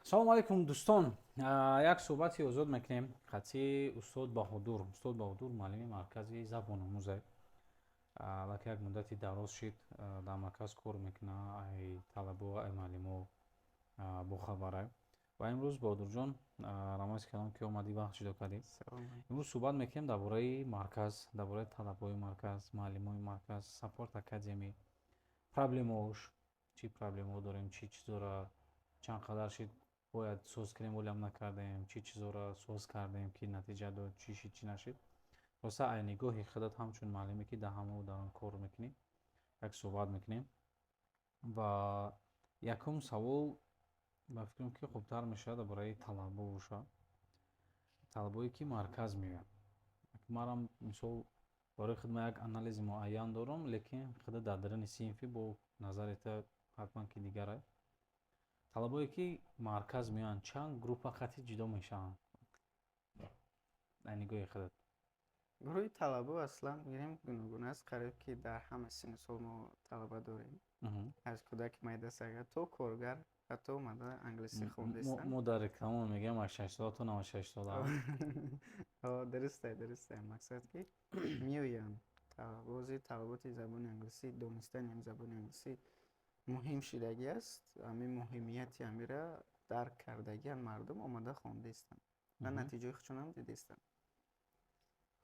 Салому алайкум, дӯстон. Як суҳбати озод мекунем қатъи устод Баҳодур. Устод Баҳодур муаллими маркази забономӯза. Аллакай як муддати дароз шид, дар марказ кор мекунад, ай талабо, ай муаллимо бохабара. Ва имрӯз, Баҳодурҷон, раҳмати калом, ки омадӣ, вақт ҷудо кардӣ. Имрӯз суҳбат мекунем дар бораи марказ, дар бораи талабҳои марказ, муаллимои марказ, Support Academy, проблемаош, чӣ проблемаҳо дорем, чӣ чизоро чанд қадар шид бояд соз кунем, олиам накардем, чӣ чизоро соз кардем, ки натиҷа дод, чӣ шид, чӣ нашид. Хулоса, ай нигоҳи худат ҳамчун муаллиме, ки дар ҳамао дар он кор мекунӣ, як суҳбат мекунем. Ва якум савол, ба фикрам, ки хубтар мешавад, дар бораи талабо бошад, талабое, ки марказ меояд. Манам, мисол, барои худ ман як анализи муайян дорам, лекин худа дар даруни синфӣ бо назари ту ҳатман ки дигарай. Талабое, ки марказ меоянд, чанд группа қатъи ҷудо мешаванд дар нигоҳи худат? Гурӯҳи талабо аслан бигирем, гуногун аст. Қариб ки дар ҳама синну сол мо талаба дорем, аз кӯдаки майда сага то коргар ҳатто омада англисӣ хондастанд. Мо дар реклама мегӯям, аз 6 сола то 96 сола. Дурусте. Мақсад, ки меоянд бози талаботи забони англисӣ, донистани ҳами забони англисӣ муҳим шидагӣ аст. Ҳамин муҳимияти ҳамира дарк кардагиан мардум омада хондаистанд ва натиҷаи худшонам дидистанд.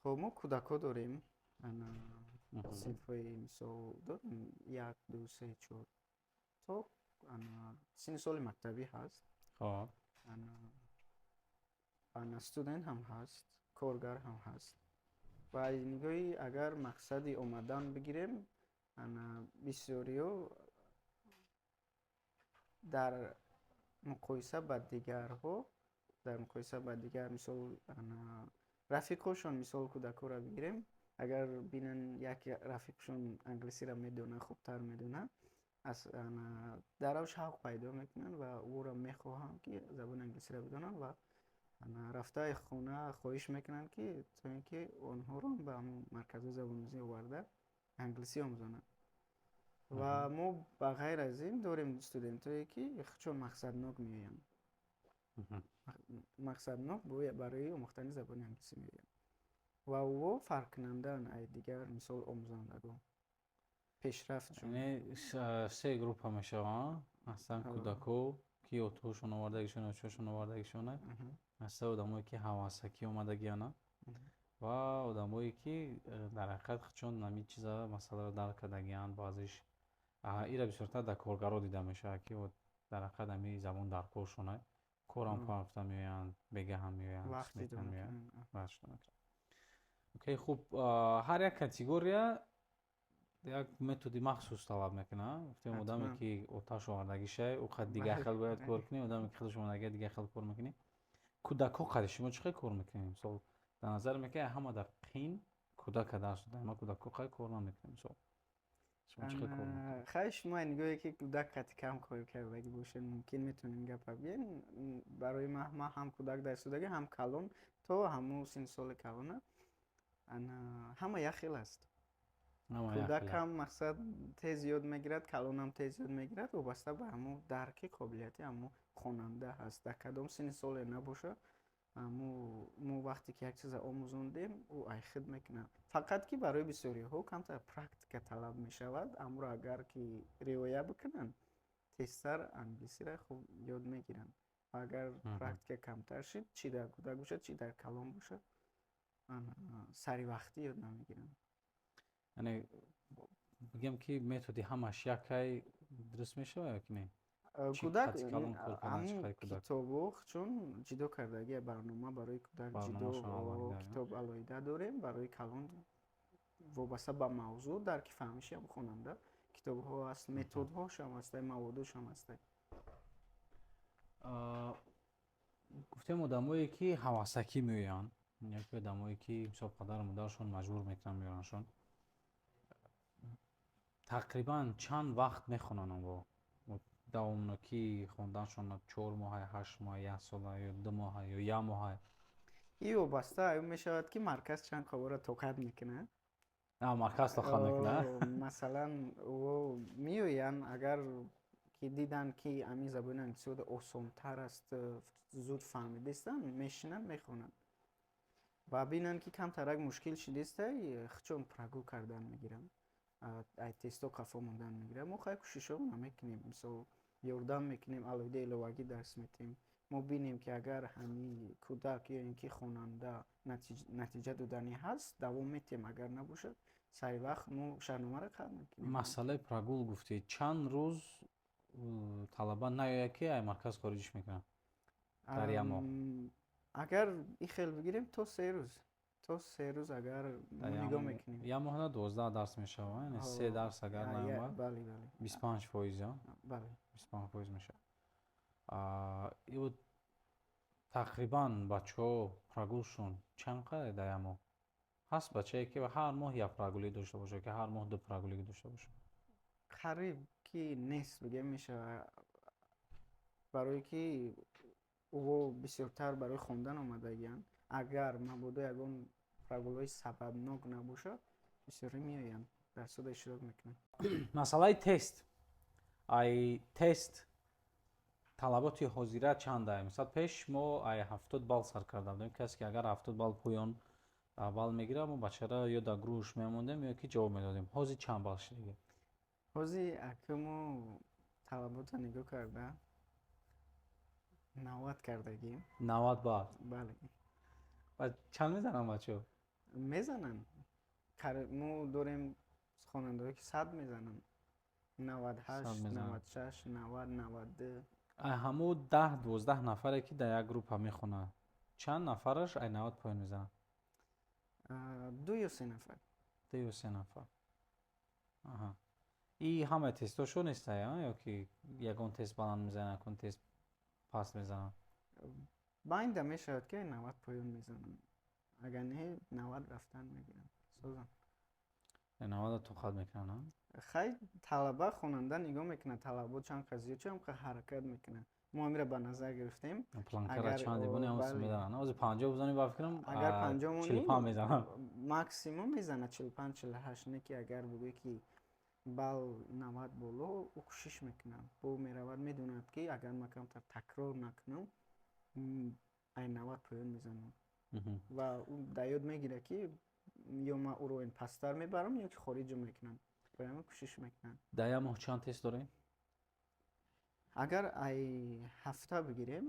Хоб, мо кӯдакҳо дорем, синфҳои, мисол, дорем як, ду, се, чор то синни соли мактабӣ ҳаст, студент ҳам ҳаст, коргар ҳам ҳаст. Ва аз нигоҳи агар мақсади омадан бигирем, бисёриҳо дар муқоиса ба дигарҳо, дар муқоиса ба дигар, мисол, рафиқҳошон, мисол, кӯдакҳоро бигирем, агар бинанд, як рафиқшон англисиро медонад, хубтар медонад, дар ав шавқ пайдо мекунанд ва ӯро мехоҳанд, ки забони англисиро бидонанд, ва рафта хона хоҳиш мекунанд, ки то ин ки онҳоро ба ҳамон марказҳои забономӯзӣ оварда англисӣ омӯзонанд. Ва мо ба ғайр аз ин дорем студентое, ки худшон мақсаднок меоянд, мақсаднок барои омӯхтани забони англисӣ меоянд ва ӯ фарқкунандаанд аз дигар, мисол, омӯзандагон, пешрафтшон. Яъне се группа мешаванд: ҳастанд кӯдакҳо, ки отоҳошон овардагишона, очаҳошон овардагишона, ҳастанд одамое, ки ҳавасакӣ омадагиана, ва одамое, ки дар ҳақиқат худшон ҳамин чиза, масъаларо дарк кардагианд. Баъзеш ира бисёртар дар коргарҳо дида мешавад, ки дар ҳақиқат ҳамин забон дар коршона, корам парафта меоянд, бегаҳам меоянд. Вақт ҷудо меоянд. мекунанд. Вақт ҷудо мекунанд. Окей, хуб, ҳар як категория як методи махсус талаб мекунад. Гуфтем, одаме, ки оташ овардагишай, ӯ қад дигар хел бояд кор кунӣ, одаме, ки худаш омадагия, дигар хел кор мекунӣ. Кӯдакҳо қади шумо чӣ хел кор мекунед? Мисол, дар назар мекунед, ҳама дар қин кӯдака дарс додаем, ма кӯдакҳо қай кор намекунем. Мисол, шумо чӣ хел кор мекунед? Хай, шумо нигоҳе, ки кӯдак қати кам кор кардагӣ бошед, мумкин метавонем гапа бигӯем. Барои ман, ман ҳам кӯдак дарс додагӣ, ҳам калон, то ҳамун синни соли калона ҳама як хел аст. Кӯдакам, мақсад, тез ёд мегирад, калонам тез ёд мегирад. Вобаста ба ҳамун дарки қобилияти ҳамун хонанда ҳаст. Дар кадом синни соле набошад, мо вақте ки як чиза омӯзондем, ӯ айхид мекунад. Фақат ки барои бисёриҳо камтар практика талаб мешавад. Амро агар ки риоя бикунанд, тезтар англисиро хуб ёд мегиранд. Ва агар практика камтар шид, чӣ дар кӯдак бошад, чӣ дар калон бошад, саривақтӣ ёд намегиранд. Яъне бигем, ки методи ҳамаш якай дуруст мешавад ё ки не? Кӯдак ҳамун китобҳо чун ҷудо кардагия, барнома барои кӯдак ҷудо, китоб алоҳида дорем, барои калон вобаста ба мавзӯъ, дарки фаҳмиши ҳам хонанда китобҳо аст, методҳошам ҳастай, маводошам ҳастай. Гуфтем, одамое, ки ҳавасакӣ меоянд, яке одамое, ки, мисол, падару модарашон маҷбур мекунанд, меояндшон, тақрибан чанд вақт мехонанд онро? Давомнокии хонданашон 4 моҳа, 8 моҳа, як сола ё 2 моҳа ё як моҳа? Ин вобаста аю мешавад, ки марказ чанд қабора тоқат мекунад. Марказ тоқат мекунад. Масалан, меоянд, агар Ки диданд, ки ҳамин забони англисиро осонтар аст, зуд фаҳмидистанд, мешинанд, мехонанд ва бинанд, ки камтарак мушкил шидистай, чун прогул кардан мегиранд, ай тестҳо қафо мондан мегиранд. Мо хай кӯшишҳомона мекунем, мисол, ёрдам мекунем, алоҳида иловагӣ дарс метиҳем. Мо бинем, ки агар ҳамин кӯдак ё ин ки хонанда натиҷа доданӣ ҳаст, давом метиҳем, агар набошад, сари вақт мо шартномаро қатъ мекунем. Масъалаи прогул гуфтед, чанд рӯз талаба наояд, ки ай марказ хориҷиш мекунад дар як моҳ? Агар ин хел бигирем, то 3 рӯз, то 3 рӯз агар мо нигоҳ мекунем. Як моҳ на 12 дарс мешавад, яъне се дарс агар наомад, Бале. 25%, Бале. 25% мешавад. Тақрибан бачаҳо прогулшон чанд қадр дар як моҳ? Ҳаст бачае, ки ҳар моҳ як прогулӣ дошта бошад, ки ҳар моҳ ду прогулӣ дошта бошад? Қариб ки нест бигем мешавад, барое ки ӯ бисёртар барои хондан омадагианд. Агар мабодо ягон прогулҳои сабабнок набошад, бисёре меоянд, дарсҳода иштирок мекунанд. Масъалаи тест. Ай тест талаботи ҳозира чанда? Мисал, пеш мо ай 70 балл сар карда будем. Касе ки агар 70 балл поён балл мегирад, мо бачара ё дар гурӯҳш мемондем, ё ки ҷавоб медодем. Ҳозир чанд балл шудагӣ? Ҳозир ака мо талаботро нигоҳ карда, 90 кардагӣ. 90 балл? Бале. Ва чанд мезананд бачаҳо? Мезананд. Мо дорем хонандаҳое, ки 100 мезананд, 98, 96, 90, 92. Ҳамун 10-12 нафаре, ки дар як группа мехонанд, чанд нафараш ай 90 поён мезананд? Ду ё се нафар. Ду ё се нафар. Аҳа, и ҳамаи тестҳошо нестай, ё ки ягон тест баланд мезананд, ягон тест паст мезананд? Байнда мешавад, ки 90 поён мезананд, агар не, 90 рафтан мегиранд, созанд. 90-а тоқат мекунанд? Хай, талаба, хонанда нигоҳ мекунад, талабот чанд қадр зиёд шуд, ҳамқадр ҳаракат мекунад. Мо ҳамира ба назар гирифтем. Планкара чанд дибони ҳамос медананд? Ҳозир 50 бизанӣ, ба фикрам, Агар 50 монӣ, 45 мезананд. Максимум мезанад 45, 48. Не ки агар бигӯӣ, ки балл 90 боло, ӯ кӯшиш мекунад, бо меравад, медонад, ки агар ман камтар такрор накунам, ай 90 поён мезанам, ва ӯ дар ёд мегирад, ки ё ман уровень пасттар мебарам, ё ки хориҷо мекунам. Барои ҳамин кӯшиш мекунанд. Дар як моҳ чанд тест дорем? Агар ай ҳафта бигирем,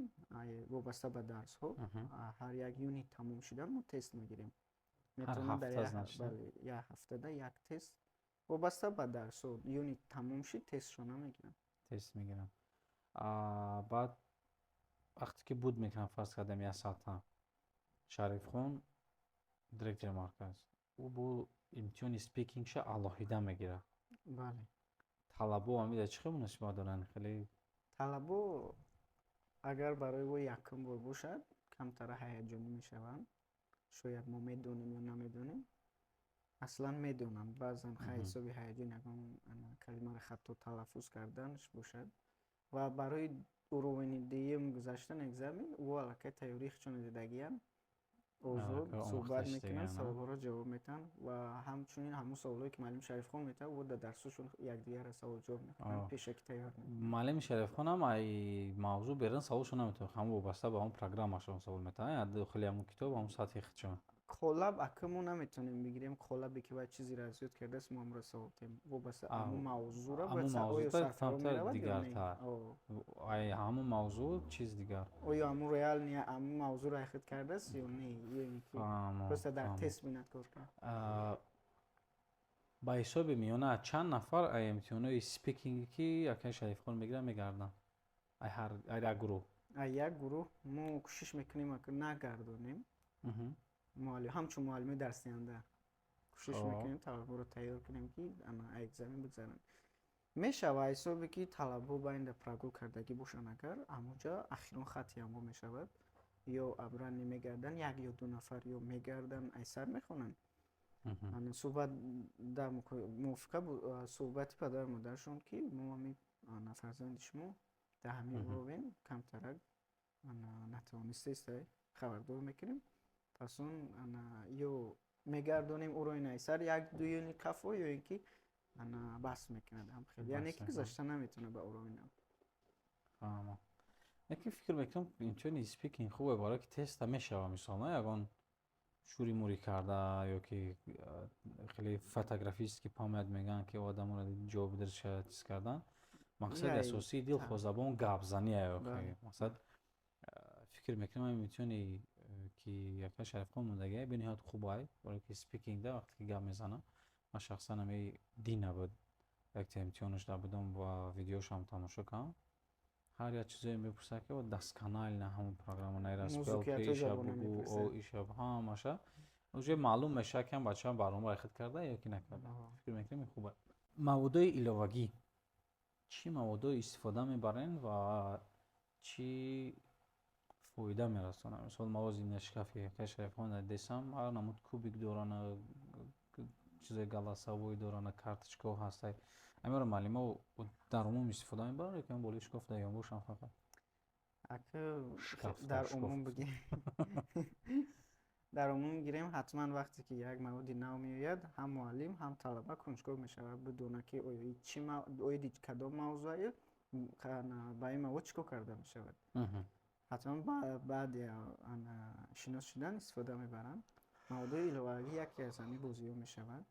вобаста ба дарсҳо, ҳар як юнит тамом шудан, мо тест мегирем. Бале, як ҳафтада як тест, вобаста ба дарсҳо. Юнит тамом шид, тестшо намегирам. Тест мегирам. Баъд вақте ки буд мекунам, фарз кардем, як соата, Шарифхон, директори марказ, ӯ бо имтиҳони speaking ша алоҳида мегирад. Бале. Талабо ҳамида чӣ хел муносибат доранд, хеле? Талабо агар барои ӯ якум бор бошад, камтара ҳаяҷонӣ мешаванд. Шояд мо медонем ё намедонем, аслан медонам, баъзан хай ҳисоби ҳаяҷон ягон калимаро хато талаффуз карданаш бошад. Ва барои уровени дуюм гузаштан экзамен, ӯ аллакай тайёрии худшонро дидагиянд, озод суҳбат мекунанд, саволҳоро ҷавоб метаҳанд ва ҳамчунин ҳамон саволҳое, ки муаллим Шарифхон метаҳад, ӯ дар дарсҳошон якдигарро савол ҷавоб мекунанд, пешакӣ тайёр. Муаллими Шарифхонам ай мавзӯъ берун саволшо наметавонад, ҳамон вобаста ба ҳамон программашон савол метаҳад, дохили ҳамон китоб, ҳамон сатҳи худшон. Қолаб ака мо наметавонем бигирем, қолабе ки вай чизеро аз ёд кардааст, мо ҳамро савол диҳем. Вобаста ҳамон мавзӯъро ҳамон бояд оё сарфаро меравад ё не. Дигартар, ай ҳамон мавзӯъ чиз дигар. Оё ҳамон реально ҳамон мавзӯъро худ кардааст ё не, ё ин ки просто дар тест бинад, кор кунад. Ба ҳисоби миёна чанд нафар ай имтиҳонҳои speaking е, ки акаи Шарифхон мегирад, мегарданд ай ҳар ай як гурӯҳ? Ай як гурӯҳ мо кӯшиш мекунем, ака, нагардонем. Ҳамчун муаллими дарсдиҳанда кӯшиш мекунем талабҳоро тайёр кунем, ки ана экзамен бигзаранд. Мешава, ҳисобе ки талабҳо байнда прогул кардагӣ бошанд, агар ҳамонҷа ахирон хатти ҳамво мешавад, ё обратно мегарданд, як ё ду нафар, ё мегарданд, айсар мехонанд. Суҳбат дар мувофиқа суҳбати падару модарашон, ки мо ҳами фарзанди шумо дар ҳамин уровень камтарак натавонистааст, хабардор мекунем. Пас он ё мегардонем уровень айсар як ду юнит қафо, ё ин ки бас мекунад ҳамхел, яъне ки гузашта наметавонад ба уровень. Фаҳмам. Лекин фикр мекунам, имтиҳони speaking хубе, барое ки теста мешава, мисол, на ягон шури мурӣ карда ё ки хеле фотографический память мегӯянд, ки одаморо ҷавоби дурустша чиз кардан. Мақсади асосии дилхоҳ забон гапзанӣ. Мақсад, фикр мекунам, ҳамин имтиҳони, ки яка Шарифхон мондагиа, бениҳоят хубай, барое ки speaking да вақте ки гап мезанам, ман шахсан ҳами дина буд, якта имтиҳонаш будам ва видеошам тамошо кардам. Ҳар як чизое мепурсад, ки досконально ҳамон программа наира, иша бугу, иша, ҳамаша уже маълум мешавад, ки ҳам бачаам барномаро хит карда ё ки накарда. Фикр мекунем, ин хуб. Маводҳои иловагӣ, чӣ маводҳое истифода мебарен ва чӣ фоида мерасонад? Мисол, мавози шкафи якай Шарифхон десам, ҳар намуд кубик дорана, чизои голосовой дорана, карточкаҳо ҳастай. Ҳаминро муаллимо дар умум истифода мебаранд ё ки болои шкаф дар ёнбошам фақат? Ака, дар умум бигем, дар умум гирем, ҳатман вақте ки як маводи нав меояд, ҳам муаллим, ҳам талаба кунҷков мешавад, бидона, ки оё чи оиди кадом мавзӯъ, ба ин мавод чӣ кор карда мешавад. Ҳатман баъди шинос шудан истифода мебаранд. Маводҳои иловагӣ яке аз ҳамин бозиҳо мешавад.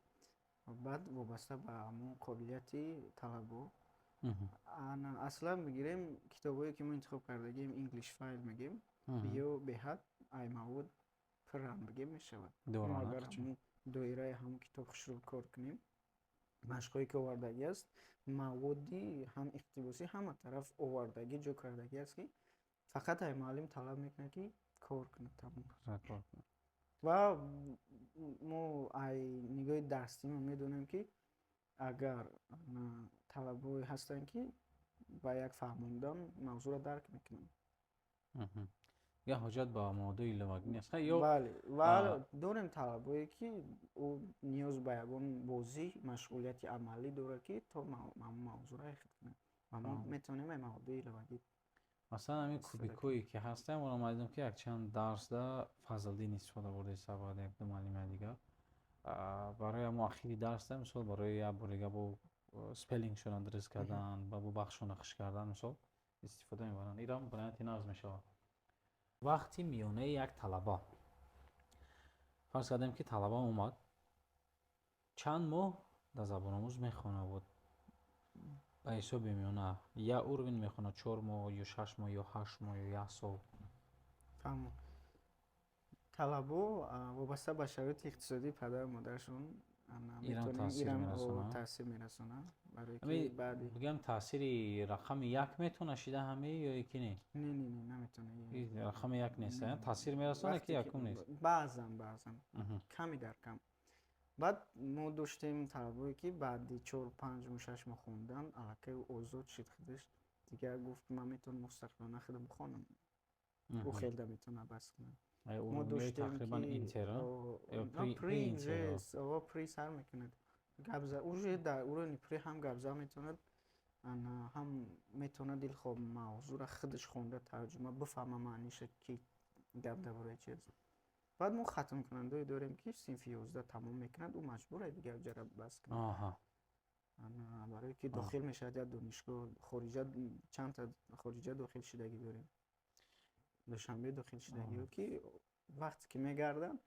Баъд вобаста ба ҳамон қобилияти талабо. Аслан бигирем, китобҳое ки мо интихоб кардагием, English File мегем, ё беҳад ай мавод пуррам бигем мешавад. Мо агар ҳамун доираи ҳамун китоб хушрӯ кор кунем, машқҳое ки овардагӣ аст, маводи ҳам иқтибосӣ, ҳама тараф овардагӣ, ҷо кардагӣ аст, ки фақат ай муаллим талаб мекунад, ки кор кунад, тамом. Ва мо ай нигоҳи дарсимо медонем, ки агар талабҳое ҳастанд, ки ба як фаҳмондан мавзӯъро дарк мекунанд. Я ҳоҷат ба маводҳои иловагӣ нест ё? Бале, ва дорем талабҳое, ки ӯ ниёз ба ягон бозӣ, машғулияти амалӣ дорад, ки то ҳамон мавзӯъро хит кунад, ва мо метавонем ай маводҳои иловагӣ. Масалан, ҳамин кубикҳое ки ҳастанд, моро дидам, ки якчанд дарсда Фазлдин истифода бурда баъд якду муаллими дигар барои ҳамо ахири дарсда, мисол, барои як борига бо spelling шона дуруст кардан ва бо бахшона хиш кардан, мисол, истифода мебаранд. Ирам варианти нағз мешавад. Вақти миёнаи як талаба, фарз кардем, ки талаба омад, чанд моҳ дар забономӯз мехонад буд? Ба ҳисоби миёна як уровень мехонад 4 моҳ ё 6 моҳ ё 8 моҳ ё як сол? Фаҳмо, талабо вобаста ба шароити иқтисодии падару модарашон таъсир мерасонад, барое ки баъди бигӯям, таъсири рақами як метавона шида ҳаме ё ки не? Не, наметавона. Рақами як нест, таъсир мерасонад, ки якум нест. Баъзан ками дар кам. Баъд мо доштем талабое, ки баъди 4, 5 моҳ, 6 моҳ хондан аллакай озод шуд худаш, дигар гуфт: «Ман метавонам мустақилона худам бихонам». Ӯ хелда метавонад бас кунад. Мо доштем тақрибан inter pre, pre сар мекунад, гапза, уже дар уровни pre ҳам гапза метавонад, ҳам метавонад дилхоҳ мавзӯъро худаш хонда, тарҷума бифаҳма маъниша, ки гап дар бораи чи аст. Баъд мо хатмкунандаое дорем, ки синфи 11 тамом мекунад, ӯ маҷбур аст дигар ҷара бас кунад, барое ки дохил мешавад як донишгоҳ хориҷа. Чандта хориҷа дохил шудагӣ дорем, Душанбе дохил шудагиҳо, ки вақте ки мегарданд,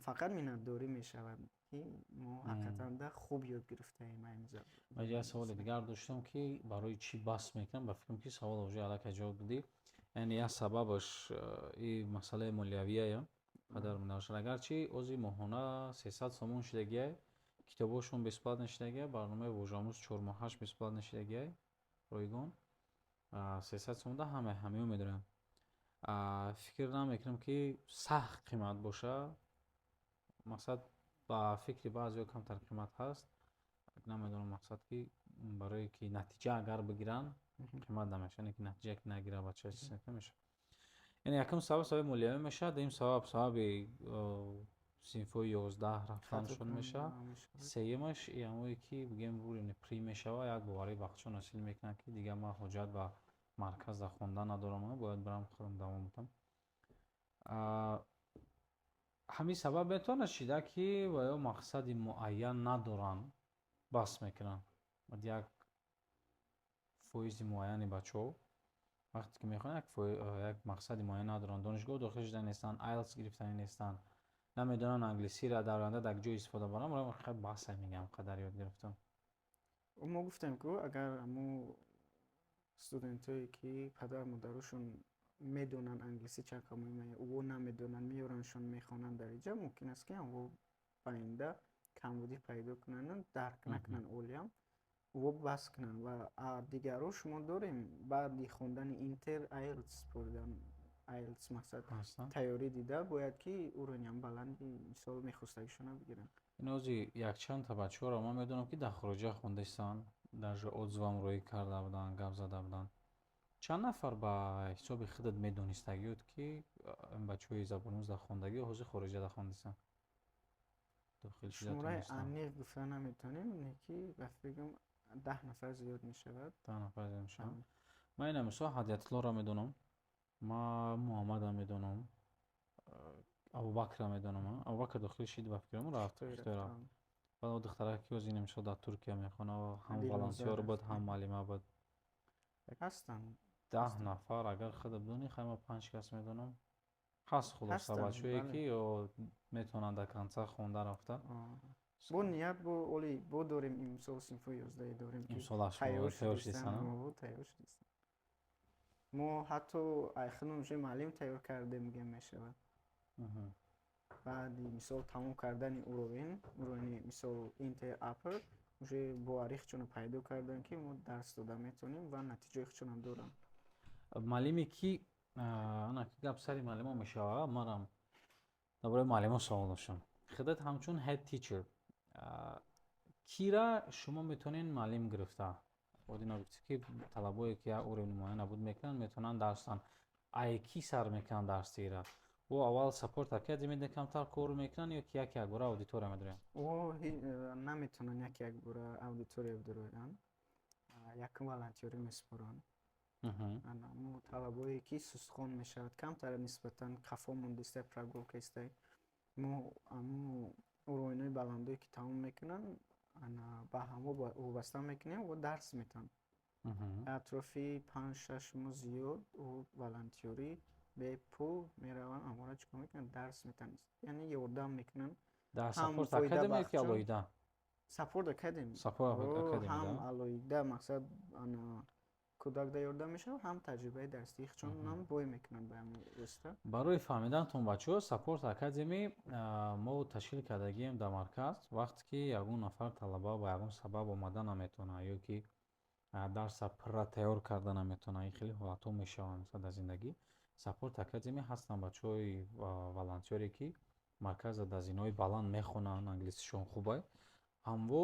фақат миннатдорӣ мешавад, ки мо ҳақиқатан да хуб ёд гирифтаем. Ман як саволи дигар доштам, ки барои чӣ бас мекунам. Ба фикрам, ки савол уже аллакай ҷавоб додӣ. Яъне як сабабаш и масъалаи молиявия, падару модарашон, агарчи ози моҳона 300 сомон шудагиай, китобҳошон бесплатно шудагиай, барномаи вожаомӯз 4 моҳаш бесплатно шудагиай, ройгон 300 сомон да ҳама ҳамиё медоранд. Фикр намекунам, ки сахт қимат боша. Мақсад, ба фикри баъзеҳо камтар қимат ҳаст, намедонам. Мақсад, ки барое ки натиҷа агар бигиранд, қимат намешавад, яъне ки натиҷа ки нагирад бача, чиз намешавад. Яъне якум сабаб сабаби молиявӣ мешавад, дуюм сабаб сабаби синфҳои 11 рафтанашон мешавад, сеюмаш ҳамое ки бигӯем, уровни pre мешавад, як боварӣ бахчо носил мекунад, ки дигар ман ҳоҷат ба марказ дар хондан надорам, бояд барам худам давом бидам. Ҳамин сабаб метавонад шида, ки ва ё мақсади муайян надоранд, бас мекунанд? Як фоизи муайяни бачаҳо. Вақте ки мехонанд, як мақсади муайян надоранд, донишгоҳ дохил шуда нестанд, IELTS гирифтанӣ нестанд, намедонанд англисиро дар оянда дар ҷой истифода баранд. Хеле баҳса мегӯям, қадар ёд гирифтам. Мо гуфтем, ку агар ҳамо студентое, ки падару модарошон медонанд англисӣ чанд қа муҳим, ӯ намедонанд, меёрандшон, мехонанд дар инҷа, мумкин аст, ки ҳамо оянда камбудӣ пайдо кунанд, дарк накунанд, олиам ӯ бас кунанд. Ва дигарро шумо дорем, баъди хондани Inter IELTS споридан, IELTS мақсад тайёрӣ дида бояд, ки уровень ам баланди, мисол, мехостагишона бигиранд. Инози якчандта бачаҳоро ман медонам, ки дар хориҷа хондаистанд, даже отзыв ам роӣ карда буданд, гап зада буданд. Чанд нафар ба ҳисоби худат медонистагиёт, ки бачаҳои забономӯз дар хондагӣ ҳозир хориҷа дар хондистанд? Шумораи аниқ гуфта наметавонем, не ки ба фикрам, 10 нафар зиёд мешавад. 10 нафар зиёд мешавад. Ман ина, мисол, Ҳадиятуллоро медонам, ман Муҳаммадам медонам, Абубакрро медонам. Абубакр дохили шид, ба фикрам, рафт, рафт. Баъд духтара, ки ҳозир, мисол, дар Туркия мехонад, ҳам волонтёр буд, ҳам муаллима буд. Ҳастанд. 10 нафар агар худат бидонӣ, хай, ман панҷ кас медонам. Ҳаст, хулоса, бачаҳое, ки ё метавонанд до конца хонда рафта. Бо ният, бо оли бо дорем, имсол синфҳои 11 дорем, ки тайёр. Тайёр шудистанд. Мо ҳатто айхудмон уже муаллим тайёр кардем, мегӯям, мешавад. Баъди, мисол, тамом кардани уровень и, мисол, Inter Upper, уже боварӣ худшонро пайдо карданд, ки мо дарс дода метавонем, ва натиҷаи худшонам доранд. Муаллиме ки ана ки гап сари муаллимо мешавад, манам дар бораи муаллимо савол доштам. Худат ҳамчун head teacher кира шумо метавонед муаллим гирифта? Одина гуфтӣ, ки талабое, ки як уровень муайян набуд мекунанд, метавонанд дарс диҳанд. Ай ки сар мекунанд дарсдиҳира? Ӯ аввал Support Academy камтар кор мекунанд ё ки як якбора аудитория медоранд? Ӯ наметавонанд як якбора аудитория бидороянд. Якум волонтёрӣ месупоранд. Мо талабое, ки сустхон мешавад, камтар нисбатан қафо мондистай, прогул кестай, мо аму уровень ҳои баландое, ки тамом мекунанд, ба ҳамо вобаста мекунем ва дарс метаҳанд. Атрофи 5-6 моҳ зиёд ӯ волонтёрӣ бепул мераванд, амора чӣ кор мекунанд, дарс метаҳанд, яъне ёрдам мекунанд. Дар Support Academy ё ки алоҳида? Support Academy. Ҳам алоҳида, мақсад, кӯдак да ёрдам мешавад, ҳам таҷрибаи дарсии худшонам бой мекунанд ба ҳамин восита. Барои фаҳмиданатон, бачаҳо, Support Academy мо ташкил кардагием дар марказ. Вақте ки ягон нафар талаба ба ягон сабаб омада наметавонад ё ки дарса пурра тайёр карда наметавонад, ин хеле ҳолатҳо мешаванд, масалан, дар зиндагӣ, Support Academy ҳастанд бачаҳои волонтёре, ки марказа дар зинаҳои баланд мехонанд, англисишон хубай, ҳамво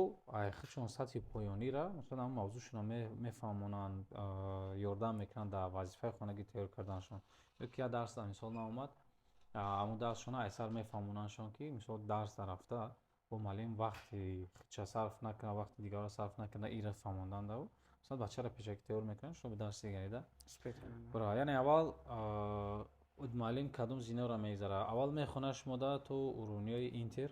худшон сатҳи поёнира, масалан, ҳамн мавзӯъшонро мефаҳмонанд, ёрдам мекунанд дар вазифаи хонагӣ тайёр карданашон, ё ки як дарс, мисол, наомад, ҳамун дарсшона айсар мефаҳмонандшон, ки, мисол, дарс дарафта бо муаллим вақти худша сарф накунад, вақти дигарро сарф накунад, ира фаҳмонданда, масалан, бачаро пешакӣ тайёр мекунанд, шумо дарси дигарида. Яъне аввал муаллим кадом зинаро мегзарад? Аввал мехонад шумода то уровень ҳои Inter?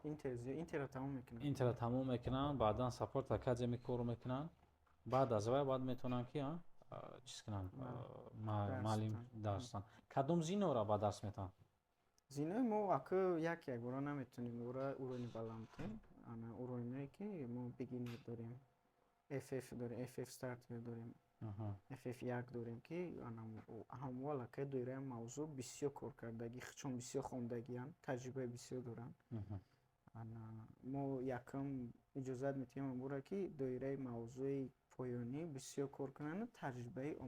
Inter ро тамом мекунанд. Inter ро тамом мекунанд, баъдан Support Academy кор мекунанд, баъд аз вай баъд метавонанд, ки чиз кунанд, муаллим дарс. Кадом зиноро ба дарс метавонанд? Зинои мо ака як якбора наметавонем ура уровень и баланд кунем. Ана уровень ое, ки мо beginner дорем, FF дорем, FF starter дорем, FF1 дорем, ки ҳамво аллакай доираи мавзӯъ бисёр кор кардагӣ, чун бисёр хондагианд, таҷрибаи бисёр доранд. Мо якум иҷозат медиҳем амбора, ки доираи мавзӯи поёнӣ бисёр кор кунанду таҷрибаи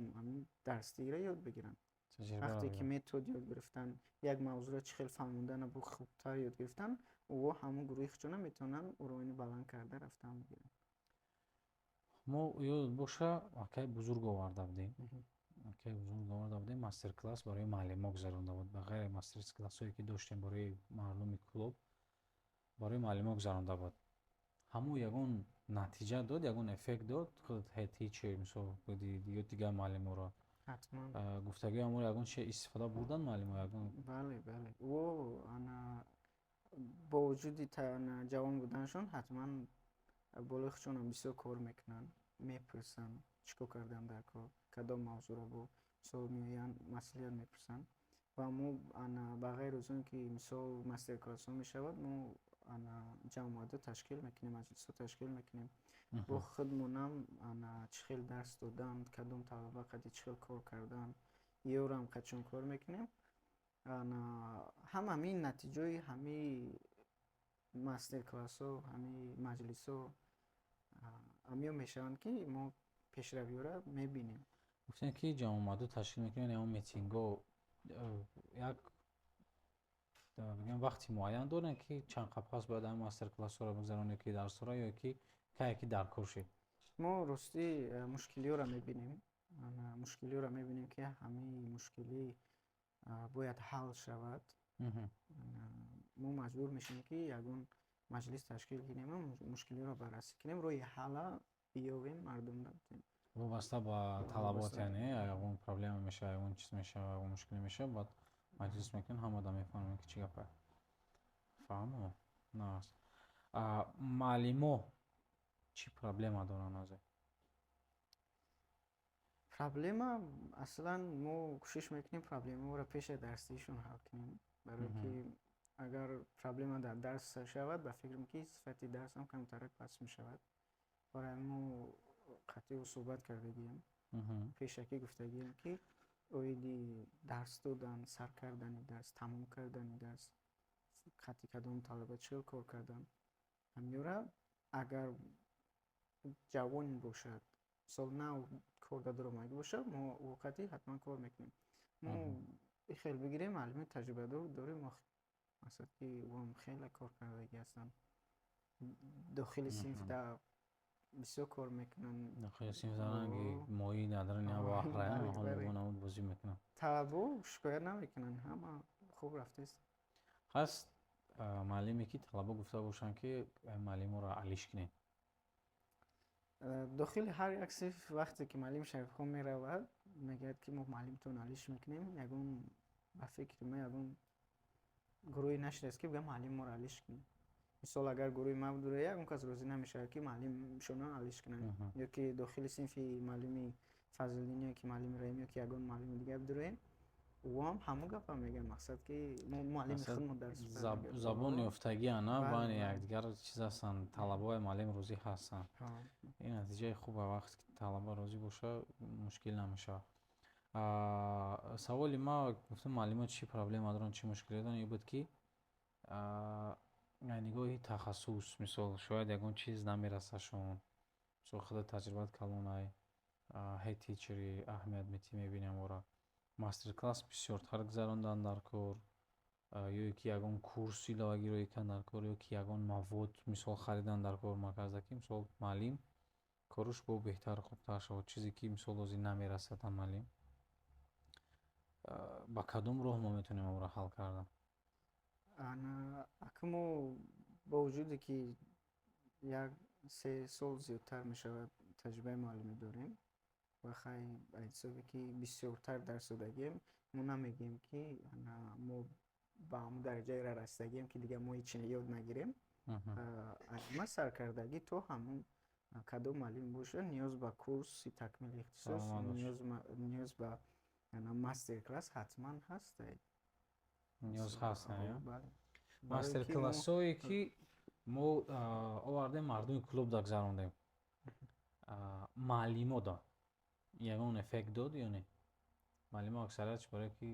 дарсдиҳиро ёд бигиранд. Вақте ки метод ёд гирифтан, як мавзӯъро чӣ хел фаҳмондана бо хубтар ёд гирифтан, ӯ ҳамон гурӯҳи худшона метавонанд уровень и баланд карда рафтан бигиранд. Мо, ёдат боша, акай бузург оварда будем, акай бузург оварда будем, мастер класс барои муаллимо гузаронда буд. Ба ғайри мастер классҳое, ки доштем барои мардуми клуб, барои муаллимо гузаронда буд. Ҳамун ягон натиҷа дод, ягон эффект дод? Худ head teacher, мисол, буди ё дигар муаллиморо Ҳатман. Гуфтагиҳои ҳамонро ягон чи истифода бурданд муаллимо ягон? Бале, ӯ ана бо вуҷуди ҷавон буданашон ҳатман болои худшонам бисёр кор мекунанд, мепурсанд, чӣ кор кардам дар кор, кадом мавзӯъро бо Мисол, меоянд, маслиҳат мепурсанд ва мо ана ба ғайр аз он ки, мисол, мастер-классҳо мешавад, мо ана ҷамъомадҳо ташкил мекунем, маҷлисҳо ташкил мекунем. Бо худмонам ана чӣ хел дарс додан, кадом талаба қади чӣ хел кор кардан, ёрам қачон кор мекунем. Ана ҳам ҳамин натиҷаи ҳамаи мастер-классҳо, ҳамаи маҷлисҳо ҳамиё мешаванд, ки мо пешравиҳоро мебинем. Гуфтем, ки ҷамъомадҳо ташкил мекунем, яъне митингҳо як бигем вақти муайян дорем, ки чанд қаб пас бояд ҳамин мастер-классҳоро бигзаронем, ки дарсҳоро ё ки кае ки дар кор шид? Мо ростӣ мушкилиҳоро мебинем, мушкилиҳоро мебинем, ки ҳамаи мушкилӣ бояд ҳал шавад. Мо маҷбур мешавем, ки ягон маҷлис ташкил кунем, мушкилиҳоро баррасӣ кунем, роҳи ҳалла биёвем, мардумда битем. Вобаста ба талабот, яъне ягон проблема мешавад, ягон чиз мешавад, ягон мушкиле мешавад, баъд маҷлис мекунем, ҳамада мефаҳмем, ки чӣ гапа. Фаҳмо, нааст. Муаллимо чӣ проблема доранд ҳозир? Проблема аслан мо кӯшиш мекунем проблемаҳоро пеши дарсдиҳишон ҳал кунем, барое ки агар проблема дар дарс шавад, ба фикрам, ки сифати дарсам камтарак паст мешавад. Барои мо қатъи суҳбат кардагием, пешакӣ гуфтагием, ки оиди дарс додан, сар кардани дарс, тамом кардани дарс, қатъи кадом талаба чӣ хел кор кардан, ҳамёра агар ҷавон бошад, мисол, нав кор дар омадагӣ бошад, мо вақти ҳатман кор мекунем. Мо хел бигирем, муаллими таҷрибадор дорем, мақсад ки ӯам хеле кор кардагӣ ҳастанд, дохили синф бисёр кор мекунанд. Дохили синф ранги моҳӣ дар даруни баҳр бозӣ мекунанд. Талабо шикоят намекунанд, ҳама хуб рафтааст. Ҳаст муаллиме, ки талаба гуфта бошанд, ки муаллиморо алиш кунед? Дохили ҳар як синф вақте ки муаллим Шарифхон меравад, мегӯяд, ки мо муаллимтон алиш мекунем. Ягон, ба фикри ман, ягон гурӯҳе нашудааст, ки бигӯяд, муаллим моро алиш кунед. Мисол, агар гурӯҳи ман будура, ягон кас розӣ намешавад, ки муаллимшонро алиш кунанд. Ё ки дохили синфи муаллими Фазлиддин, ё ки муаллими Раҳим, ё ки ягон муаллими дигар бидуроем, ӯам ҳамон гапа мегӯяд, мақсад ки мо муаллими худмон дарс. Забон ёфтагӣ ана байни якдигар чиз ҳастанд, талабаҳои муаллим розӣ ҳастанд. Ин натиҷаи хуба. Вақте ки талаба розӣ боша, мушкил намешавад. Саволи ма, гуфтам, муаллимо чӣ проблема доранд, чӣ мушкиле доранд, ин буд, ки нигоҳи тахассус, мисол, шояд ягон чиз намерасашон. Мисол, худат таҷрибаат калонай, head teacher и аҳамият метӣ, мебинем ора мастер-класс бисёртар гузарондан дар кор, ё ки ягон курс иловагӣ роӣ кардан дар кор, ё ки ягон мавод, мисол, харидан дар кор марказда, ки, мисол, муаллим коруш бо беҳтару хубтар шавад. Чизе ки, мисол, ҳозир намерасад муаллим, ба кадом роҳ мо метавонем онро ҳал кардан? Ака, мо бо вуҷуде ки як 3 сол зиёдтар мешавад таҷрибаи муаллимӣ дорем ва хай, ба ҳисобе ки бисёртар дарс додагием, мо намегӯем, ки мо ба ҳамон дараҷаеро расидагием, ки дигар мо ҳеч ёд нагирем. Ма саркардагӣ то ҳамон кадом муаллим бошад, ниёз ба курси такмили ихтисос, ниёз ба мастер-класс ҳатман ҳаст. Ниёз ҳаст мастер-классҳое, ки мо овардем, мардуми клубда гузарондем, муаллимо дод, ягон эффект дод ё не? Муаллимо аксариятш барое ки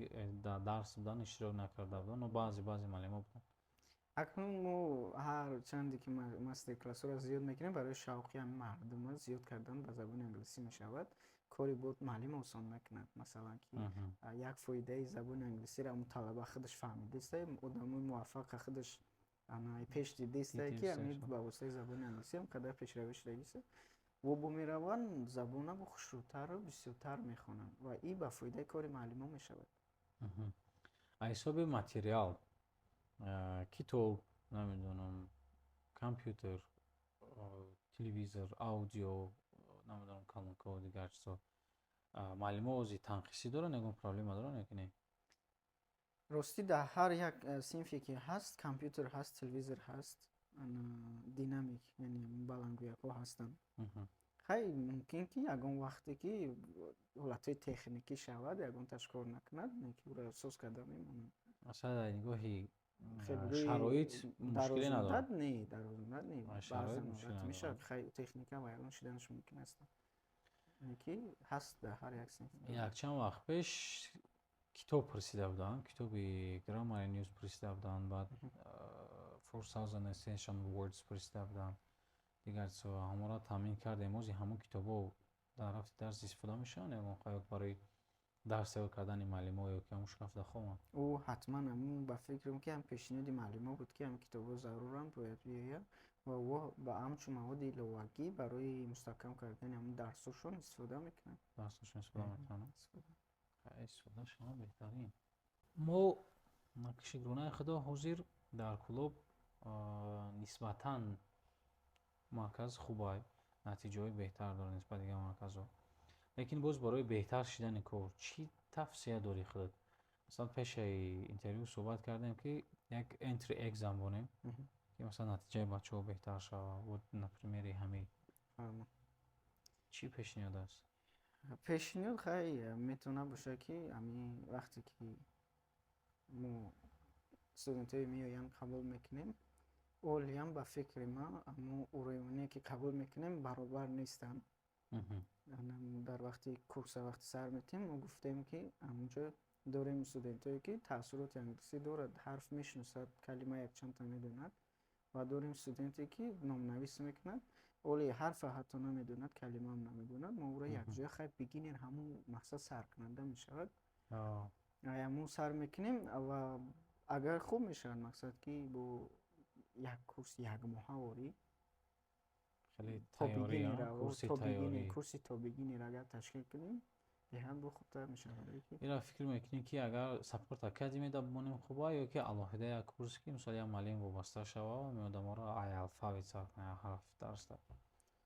дар дарс будан, иштирок накарда буданд, но баъзе муаллимо буданд. Акнун мо ҳар чанде ки мастер-классҳоро зиёд мекунем, барои шавқи ҳами мардума зиёд кардан ба забони англисӣ мешавад. Кори бо муаллим осон мекунад. Масалан, ки як фоидаи забони англисиро ҳамун талаба худаш фаҳмидааста, одамои муваффақа худаш пеш дидааста, ки ҳами ба воситаи забони англисӣ ҳам қадар пешравӣ шудагист. Бо мераванд, забона бо хушрӯтару бисёртар мехонанд ва ин ба фоидаи кори муаллимо мешавад. Ҳисоби материал, китоб, намедонам, компютер, телевизор, аудио, намедонам, колонкаҳо, дигар чизҳо, муаллимо ози танқисӣ доранд, ягон проблема доранд ё ки не? Ростӣ, дар ҳар як синфе ки ҳаст, компютер ҳаст, телевизор ҳаст, динамик, яъне баландгӯякҳо ҳастанд. Хай, мумкин ки ягон вақте ки ҳолатҳои техникӣ шавад, ягонташ кор накунад, ки ӯро соз карда мемонад. Масалан, дар нигоҳи шароит мушкиле надорад? Не, дарозмуддат не, баъзан ҳолат мешавад. Хай, техника вайрон шуданаш мумкин аст, ки ҳаст дар ҳар як синф. Якчанд вақт пеш китоб пурсида буданд, китоби Grammar in Use пурсида буданд, баъд 4000 Essential Words пурсида буданд, дигар чизҳо. Ҳамонро таъмин кардем. Ози ҳамон китобҳо дар рафти дарс истифода мешаванд ягон қайёк барои дарс тайёр кардани муаллимо ё ки ҳамон шкафда хобанд? Ӯ ҳатман, ҳамун ба фикрам, ки ҳам пешниҳоди муаллимо буд, ки ҳам китобҳо заруранд, бояд биёяд ва ӯ ба ҳамчун маводи иловагӣ барои мустаҳкам кардани ҳамун дарсҳошон истифода мекунанд. Дарсҳошон истифода мекунанд, истифода шава, беҳтарин. Мо, шукронаи Худо, ҳозир дар Кӯлоб нисбатан марказ хубай, натиҷаҳои беҳтар дорад нисбат дигар марказҳо. Лекин боз барои беҳтар шидани кор чӣ тавсия дорӣ худат? Масалан, пешаи интервю суҳбат кардем, ки як entry exam бонем, ки масалан натиҷаи бачаҳо беҳтар шавад. Вот, на примере ҳамин чӣ пешниҳод аст? Пешниҳод, хай, метавона бошад, ки ҳамин вақте ки мо студентҳое меоянд, қабул мекунем, олиам, ба фикри ман, ҳамун уровень е ки қабул мекунем, баробар нестанд. Дар вақти курса, вақти сар метиҳем, мо гуфтем, ки ҳамунҷо дорем студентҳое, ки таъсуроти англисӣ дорад, ҳарф мешиносад, калима якчандта медонад, ва дорем студенте, ки номнавис мекунад, оли ҳарфа ҳатто намедонад, калимаам намедонад. Мо ӯро якҷоя, хай, beginner, ҳамун мақсад саркунанда мешавад, ҳамун сар мекунем ва агар хуб мешавад, мақсад ки бо як курс якмоҳа ворӣ курси то beginner агар ташкил кунем, беҳад бо хубтар мешавад. Ира фикр мекунӣ, ки агар Support Academy да бимонем, хуба ё ки алоҳида як курсе, ки мисол як муаллим вобаста шава ва одаморо ай алфавит сар кунад, ҳарф дарс дад?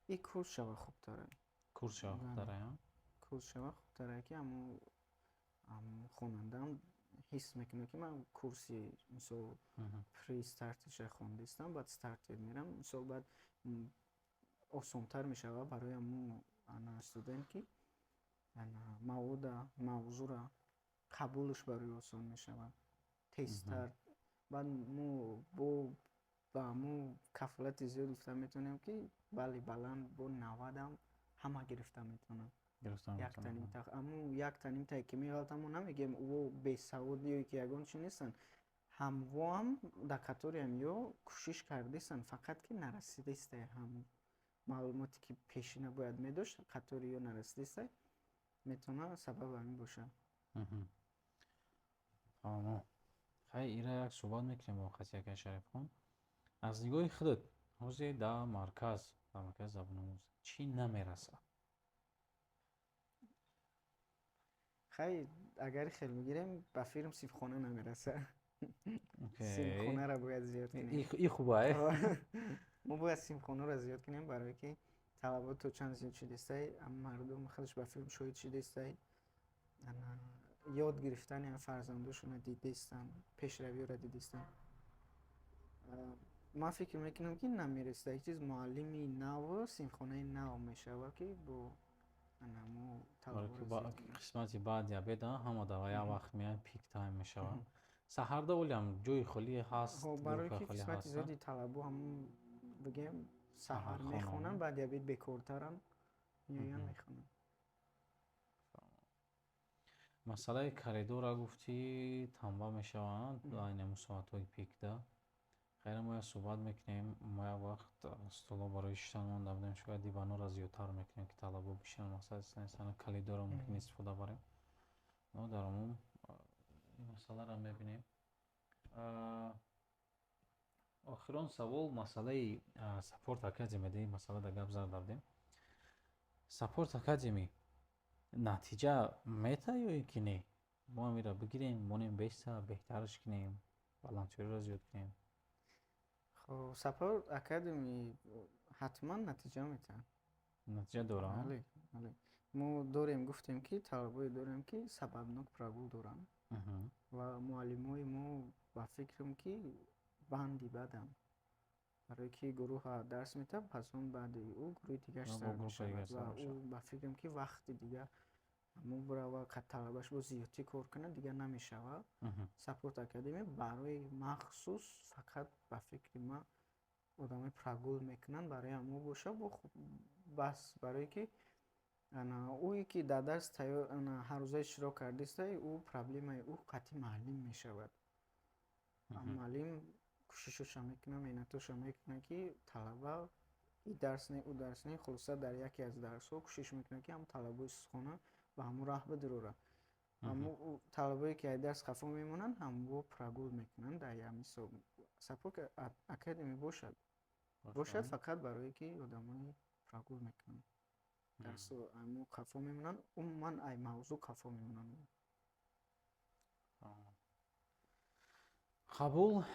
И курс шава хубтара. Курс шава хубтара? Курс шава хубтара, ки ҳамун хонандаам ҳис мекунад, ки ман курси, мисол, pre-starter ша хондистам, баъд starter мерам, мисол, баъд осонтар мешавад барои ҳамун студент, ки мавода, мавзӯра қабулш барои осон мешавад тезтар. Баъд мо бо ба ҳамун кафолати зиёд гуфта метавонем, ки балли баланд бо 90-ам ҳама гирифта метавонанд. Яктанимта, ҳамун яктанимтае ки меғалта, мо намегӯем ӯ бесавод ё ки ягон чи нестанд. Ҳамвоам дар қатори ҳамё кӯшиш кардистанд, фақат ки нарасидистай, ҳамун маълумоте ки пешина бояд медошт, қатори ё нарасидистай, метавонад сабаб ҳамин бошад. Фаҳмо. Хай, ира як суҳбат мекунем бо қати акай Шарифхон. Аз нигоҳи худат, ҳозир дар марказ, дар маркази забономӯз чӣ намерасад? Хай, агар хел бигирем, ба фирм синфхона намерасад. Синфхонаро бояд зиёд кунем. И хуба. Мо бояд синфхонаро зиёд кунем, барое ки талабот то чанд зиёд шудистай, мардум худаш ба филм шоҳид шудистай, ёд гирифтани фарзандошонро дидистанд, пешравиёро дидистанд. Ман фикр мекунам, ки намерасида як чиз муаллими нав, синфхонаи нав мешавад, ки бо қисмати баъди обед ҳама дар як вақт меянд, peak time мешавад. Саҳарда олиам ҷои холӣ ҳаст? Барое ки қисмати зиёди талабо, ҳамун бигем, саҳар мехонанд, баъди обед бекортаранд, меоянд, мехонанд. Масъалаи коридора гуфтӣ, танба мешаванд айни соатҳои peak да. Хайра, мо як суҳбат мекунем. Мо як вақт столҳо барои шиштан монда будем, шояд диванҳоро зиёдтар мекунем, ки талабо бишинанд, мақсад коридорро мумкин истифода барем. Но дар умум ин масъаларо мебинем. Охирон савол, масъалаи Support Academy. Ин масъала да гап зада будем. Support Academy натиҷа мета ё ин ки не? Мо ҳаминро бигирем, монем, беста беҳтараш кунем, волонтёриро зиёд кунем. Хоб, Support Academy ҳатман натиҷа метиҳад. Натиҷа дорад? Бале, бале, мо дорем, гуфтем, ки талабое дорем, ки сабабнок прогул доранд, ва муаллимои мо, ба фикрам, ки банди баданд. Барое ки гурӯҳа дарс метавад, пас он баъди ӯ гурӯҳи дигараш Бо сар группаи мешавад дигар ва сар ӯ мешавад. ба фикрам, ки вақти дига ҳамун бирава, талабаш бо зиёдтӣ кор кунад, дигар намешавад. Саппорт Академи барои махсус фақат, ба фикри ман, одамои прогул мекунанд, барои ҳамо боша бо хуб бас, барое ки ана ӯе ки дар дарс тайёр, ана ҳаррӯза иштирок кардистай, ӯ проблемаи ӯ қатъи муаллим мешавад. Муаллим кӯшишоша мекунад, меҳнатоша мекунад, ки талаба и дарс не, ӯ дарс не, хулоса, дар яке аз дарсҳо кӯшиш мекунад, ки ҳамн талабаи сусхона ба ҳамун раҳ бидурорад. Ҳамун талабое ки аз дарс хафо мемонанд, ҳамво прогул мекунанд. Дар як мисол Саппорт Академи бошад фақат барое ки одамои прогул мекунанд, дарсо ҳамун хафо мемонанд, умуман ай мавзӯъ хафо мемонанд. Қабул.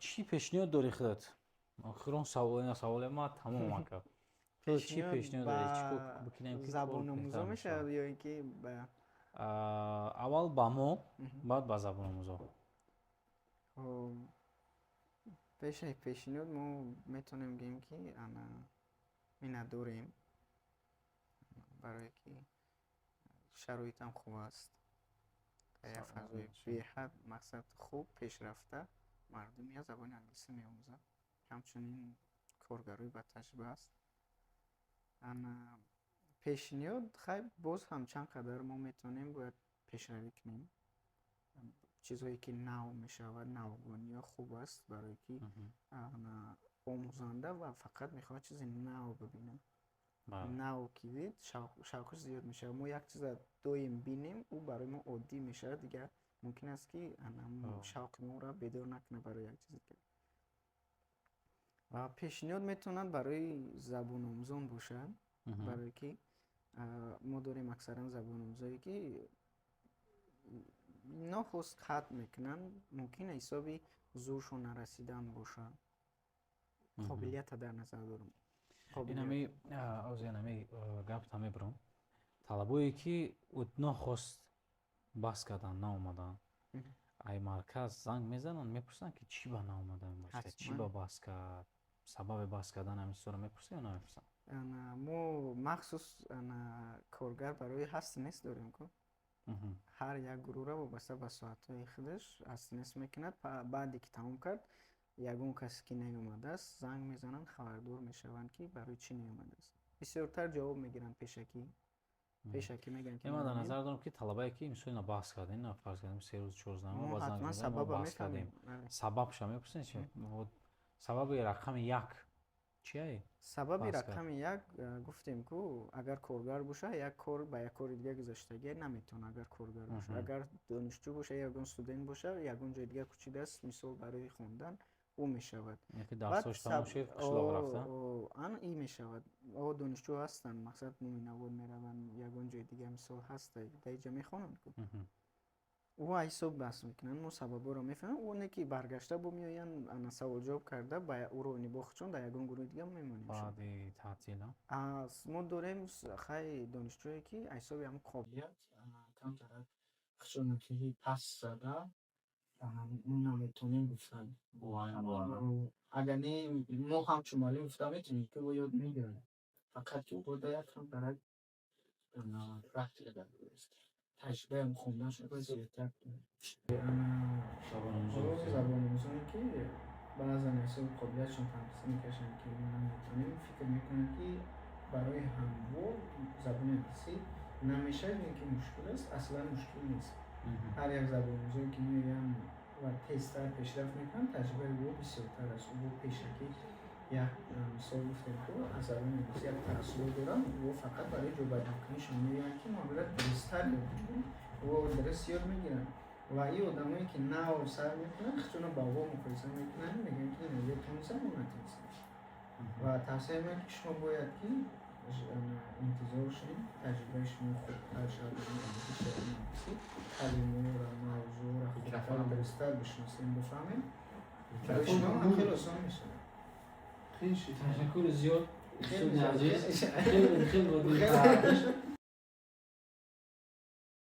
Чӣ пешниҳод дорӣ худат? Охирон савол, ина саволе ма тамом, ака. Ту чӣ Пешниҳод пешниҳод ба дорӣ, чӣ кор бикунем, ки кор забономӯзо беҳтар мешавад мешавад? ё ин ки ба Аввал ба мо, баъд ба забономӯзо. Хоб, пешаи пешниҳод мо метавонем гӯем, ки ана миннатдорем, барое ки шароитам хуб аст, дар як Саломат фазои бошед. беҳад мақсад хуб пешрафта мардум я забони англисӣ меомӯзад, ҳамчунин коргарои батаҷриба аст. Ана пешниҳод, хай, боз ҳам чанд қадар мо метавонем, бояд пешравӣ кунем. Чизҳое ки нав мешавад, навгониҳо хуб аст, барое ки ана омӯзанда ва фақат мехоҳад чизи нав бибинад. Нав ки дид, шавқаш зиёд мешавад. Мо як чиза доим бинем, ӯ барои мо оддӣ мешавад, дигар мумкин аст, ки ана шавқи моро бедор накунад барои як чизи дигар. Ва пешниҳод метавонад барои забономӯзон бошад, барое ки мо дорем аксаран забономӯзое, ки нохост қатъ мекунанд, мумкин ҳисоби зӯршон нарасидан бошад. Қобилията дар назар дорам. Инами оз инами гапта мебурам. Талабое ки нохост бас карданд, наомаданд, ай марказ занг мезананд, мепурсанд, ки чӣ ба наомадан бошад, чӣ ба бас кард, сабаби бас кардан ҳамин чизҳоро мепурсанд ё намепурсанд? Мо махсус коргар барои ҳаст нест дорем ку. Ҳар як гурӯҳро вобаста ба соатҳои худаш ҳаст нест мекунад. Баъде ки тамом кард, ягон касе ки наёмадааст, занг мезананд, хабардор мешаванд, ки барои чӣ наёмадааст. Бисёртар ҷавоб мегиранд пешакӣ, пешакӣ мегӯянд, ки Ман дар назар дорам, ки талабае ки мисол ина баҳс кардем, ина фарз кардем, 3 рӯз, 4 рӯз мо ба занг ҳатман мезанем, мо сабаба баҳс кардем. мефаҳмем. Сабабша мепурсем чи? Сабаби рақами як чие? Сабаби Баҳс кард. рақами як, гуфтем ку, агар коргар боша, як кор ба як кори дигар гузаштагӣ наметавона, агар коргар боша. Агар донишҷӯ боша, ягон студент боша, ягон ҷои дигар кӯчидааст, мисол барои хондан, ӯ мешавад. Яки дарсош тамом шуд, қишлоқ рафта. Ан и мешавад. О, донишҷӯ ҳастанд, мақсад, Муминобод мераванд, ягон ҷои дигар, мисол, ҳаста, дар иҷа мехонанд ку. Ӯ ҳисоб баҳс мекунанд, мо сабабҳоро мефаҳмем. Оне ки баргашта бо меоянд, ана саволҷавоб карда, ба уровни бо худшон дар ягон гурӯҳи дигар мемонем. Баъди таътил? Мо дорем, хай, донишҷӯе ки ҳисоби ҳамн қобилият камтарак худшонро паст зада, мо наметавонем гуфтан. Агар не, мо ҳамчун муаллим гуфта метавонем, ки ӯ ёд мегирад, фақат ки бода як камтарак практика дар таҷрибаи хонданашон бояд зиёдтар кунад. Забономӯзоне ки баъзан ҳисоби қобилиятшон танқисӣ мекашанд, ки мо наметавонем, фикр мекунанд, ки барои ҳамво забони англисӣ намешавад ё ки мушкил аст. Аслан мушкил нест. Ҳар як забономӯзое ки меоянд ва тезтар пешрафт мекунанд, таҷрибаи ӯ бисёртар аст. Ӯ пешакӣ як, мисол гуфтем ку, аз забони англисӣ як таассурот доранд. Ӯ фақат барои ҷобаҷокунишон меоянд, ки мо бояд дурусттар ёд бигирем. Ӯ дуруст ёд мегиранд ва ин одамое ки нав сар мекунанд, худшонро ба во муқоиса мекунанд, мегӯянд, ки ина ё тонистам, мо натонистем. Ва тавсия меояд, ки шумо бояд ки интизор шавед, таҷрибаи шумо хубтар шавад, англисӣ калимаро, мавзӯъро хубтар, дурусттар бишносем, бифаҳмем, барои шумо ҳам хеле осон мешавад. Ташаккури зиёд, устоди азиз, хеле хеле.